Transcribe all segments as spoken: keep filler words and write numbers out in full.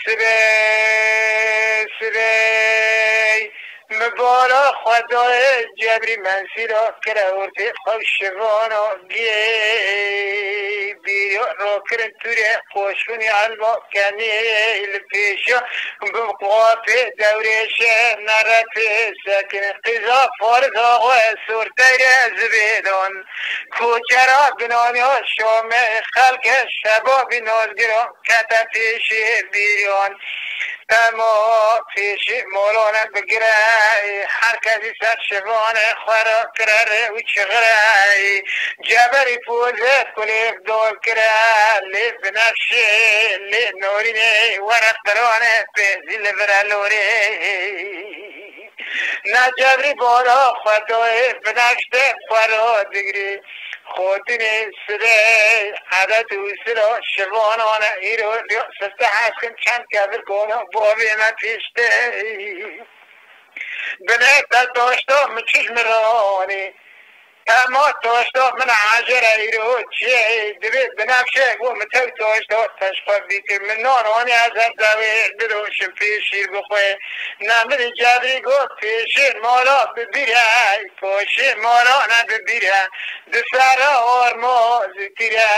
Sibey, sibey, mi bala xwe dayê cebrî mensîra kire ortê xew şivana gê. Bîriya rakirin tûrê qoşûnî elba kenî li pêşiya bi qapê dewrêşe nerefê sekin qîza farza xwe sorteyre zibêdan. Koçera binaniya Şamê xelke şebabî nazgiran kete pêşê bîriyan. Dema pêşî molane bigire, her kesî ser şivanê xwe re kire rê û çixire. Ceberî pozê kulêv dol kire, lê binefşê, lê norînê were qirane pêzî li vire lorê. Necebrî bala xwe doyê binefşê xwe ro digirî. Xotinê sirê edet û sira şivanane îro diyo sifte heskin çend kevir kono bavê me piştê. Binê te doşto mi çiş mi ronî. Ema doşto min ecere îro çiyê dibi binefşe go mi tew doşto teşqe bîtir min non honî ez her dewê diroşim pêşîr bixwe. Nemrî cebrî got pêşê mala bibîre, poşê mala ne bibîre. Di sera ormo zîtîre,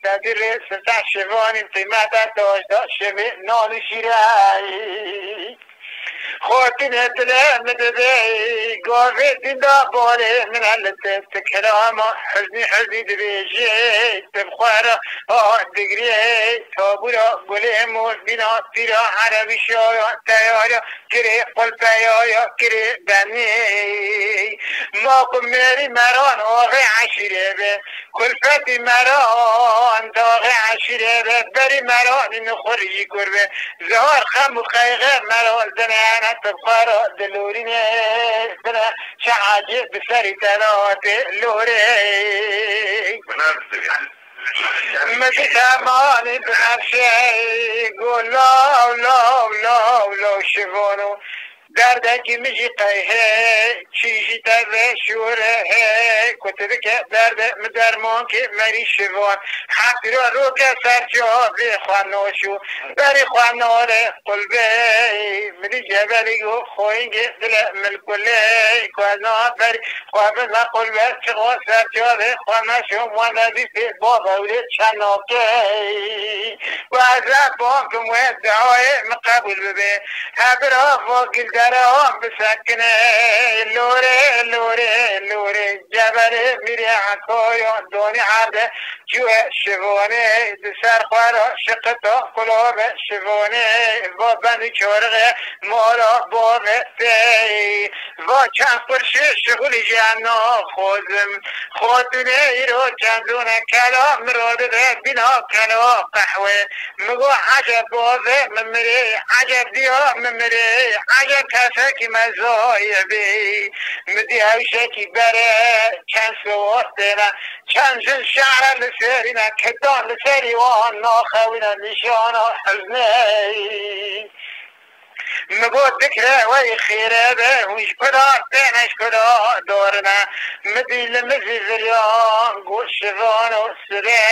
sedî rê sifte şivanî qîmete taşda şivê nan û şîre. Xotinê dilê min dibê, gavê dînda balê min e li te, ti kelama huznî huznî dibêjê, ti bi xwe re ha digrê, tabûra gulê mor bîna pîra erebî şaya teyara. Kirê qulpeya ya kirê benê. Ma ku mêrî meran oxê eşîrê be. Kulfetî meran daxê eşîrê be. Berî meranî nixur jî kur be. Zihar xem û qeyxe meral dine ne tibxara dilorîne. Dine çi ecê bi serî te re hatê lorê. Min dî temanî binefşê, go law, law, law, law şivano. Derdekî min jî qey hey, çî jî te veşûre hey. Ku tu bike derdê min dermankê merî şivan. Hepîra roke ser çavê xwe naşû. Berî xwe nale qulbê. Min dî cevelî go xoyingê dile min kulê. Ku ez na berî xwe bi me qulbe, çiqo ser çavê xwe meşo, wan nebîstê bavewlê çenakey. Ku ez e bankim wê duayê min qebûl bibe. Hebira vo gildere wan bisekine. Lorê, lorê, lorê. Ceberê mîrê ekoyo donî erde. Çûye şivonê, di ser xwe re şiqita kulave şivonê, va benî çorixê mala bavê tey. Va çend qurşê şixulî jî em naxwazim. Xotinê îro çendûne kela min radibe bîna kela qehwê. Min got eceb bavê min mirê, eceb diya min mirê, eceb kesekî me zayê bê. Min dî hewşekî bere çend siwar têne. Çend jin şehre li serî ne, ketan li serî wan naxewîne nîşana hezneyî. Mi got dikre wey xêre be, hûn ji kuda têne ji kuda dorine. Mi dî li min zî viriyan, got şivan û sirê,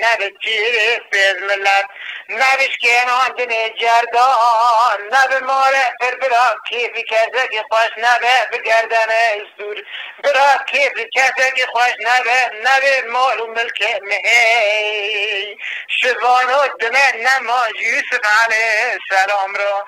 ne bi çîrê pêz milet. Ne bi şkênandinê cerdan, ne bi malê pir bira kêfî kesekî xweş nebe, bi gerdenê stûr. Bira kêfî kesekî xweş nebe, nebê mal û milkê min hey. Şivano dine nema ji Yusuf aleyhisselam ra.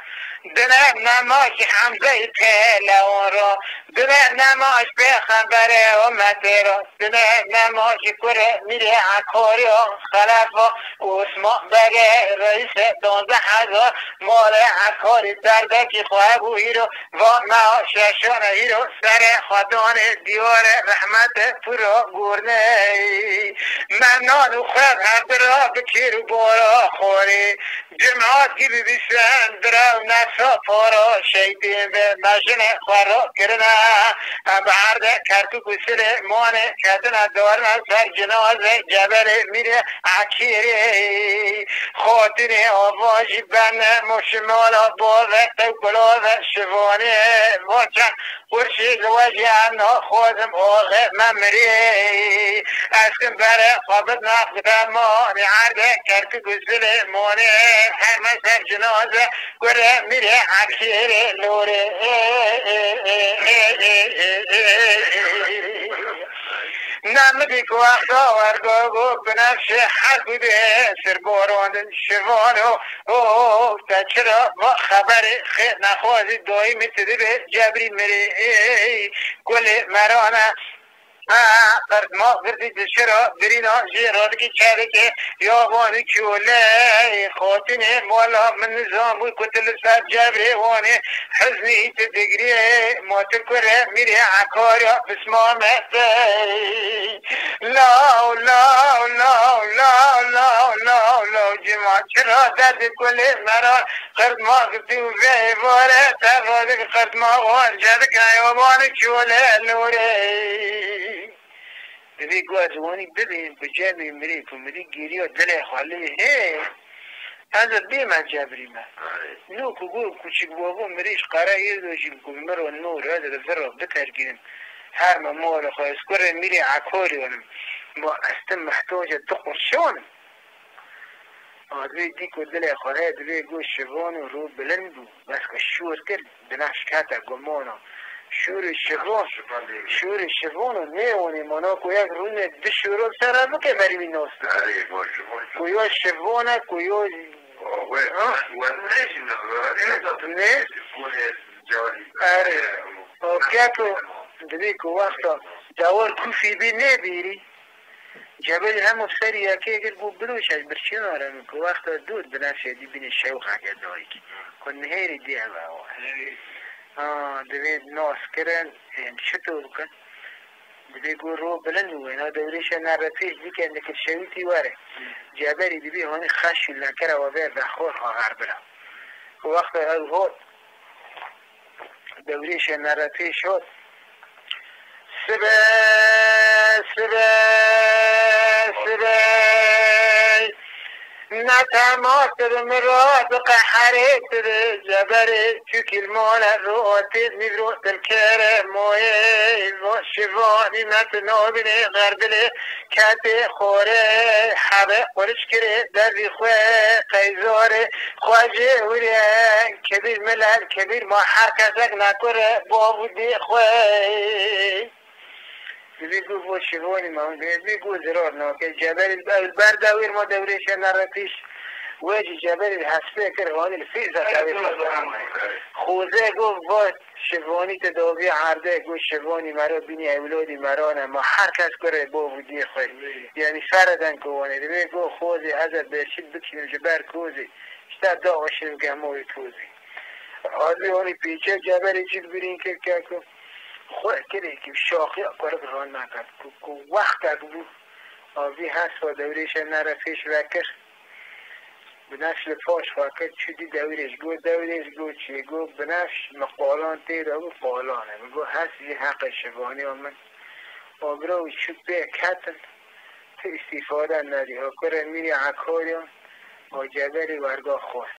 Dine nema ji Hemzeyê Pehlewan ra. Dine nema ji Pêxemberê Ummetê ra. Dine nema ji kurê Mîrê Ekarî ya Xelefa Osman Begê reîsê danzdeh hezar malê Ekarî derdekî xwe bû hîro. Va me şeşan e hîro serê xwe danê diyarê rehmetê pira gorneyî. Me nan û xwev hevdira bi kêr û bara xwarê. Cimat kî bibîsen bira û ne Sapara şeytên be mejine xwe ro kirine. Em bi erde Kerkûk û Silêmanê ketine darine ser cinaze Ceberê Mîrê Ekîrê. Xatinê ava jî bene moşimala bave tew kulave şivanê. Vaçe Xurşîd li we jî em naxwazim oxê me mirî. Ez kim bere xwe bidna xwe demanê erde Kerkûk û Silêmanê. Her me ser cinaze Gure mîrê Ekîrê lorê. Ne midî ku wexta wergo go binefşê her ku dê sir borandin şivano. O te çira va xeberê xê nexwazî doyî min ti dibê cebrî mirê. Ey gulê merane. Qerdma girdî dişira birîna jê radikî çerikê yabanî çolê. Xatinê mala min nizan bû ku tu li ser cevrê wanê hiznî tu digriyê. Ma tu kurê mîrê Ekarya bismame tey. Law, law, law, law, law, law, law, cima çira derdê kulê meran. Qerdma girdî û vê êvarê te radik qerdma wan cedik yabanî çolê lorê. Divê ku ez wanî bibêm bi cevê mirê ku mirî gêriya dilê xwe lê hê, ez ê bême cebrî me. Nû ku got kuçik bavo mirî ji qere yê do jî ku min ro nû re di vir re biterkînim. Her me mala xwe ez kurê mîrê Ekorî wanim. Ma ez tim mihtoca tu qurşon. Adrê dî ku dilê xwe heye divê got şivan û rû bilind bû. Bes ku şûr kir, binefş kete gumana. Şûrê şivan, şûrê şivan û nêwanê mana ku yek rûnê di şûro ser re bike berî wî nas bike. Ku yo şivan e, ku yo ne? Erê. Keko, divê ku wexta dewar kufî bî nêbîrî. Cebelî hemû serî yekê kir, got, "Biro, ez birçî nare min ku wexta dûr binefşe dî bînê şewqeke dayikî. Ku nihêrî dî ev ew e." Ha, divê nas kirin, ên çito bikin? Divê got, "Ro bilind û wêna dewrêşe nerre pêş bike, nikir şewitî were." Cebelî dibî hanî xeş û lekera we vê vexor xwe xerbira. Ku wexta ew hot, dewrêşe nerre pêş hot. Sibe, sibe, sibe. Ne tema tu bi min re, bi qeherê tu bi ceberê, çûkî li male rotê, nîvro dilkere moyê, va şivanî me tu nabînê xerdilê, ketê xorê, hebe quriş kirê, devî xwe qeyzorê, xwe jê hurê, kebîr milel, kebîr ma her kesek nekure, bav û dê xwe. Divê got bo şivanî me, divê got zirar nake. Cebelî ew li ber dewêr ma dewrêşe nerre pêş. Wê jî Cebelî li hespê kir, hanî li fîza dewêr. Xozê got va şivanî te davî erdê, got şivanî mero bînî ewladî merane. Ma her kes kurê bo bû diyê xwe. Yanî fereden ku wanê. Divê got xozê ez e berşît bikişînim ji ber kozê. Ji te daxwe şinim gehmoyê tozê. Azî hanî pêçe Cebelî çi birîn kir keko. Xwe kirê ki şaxiya kurik ran nakat. Ku, ku wextek bû, avî hespa dewrêşe nere pêş vekir. Binefş li paş xwe kir, çû dî dewrêş. Got, "Dewrêş," got, "çi?" Got, "Binefş, min qalan tê de bû, qalan e." Min got, "Hes jî heqê şivaniya min." Obra û çû pê ketin, ti îstîfade nedî. Ha kurê mîrê Ekarya, ha Cebelî werga xwe.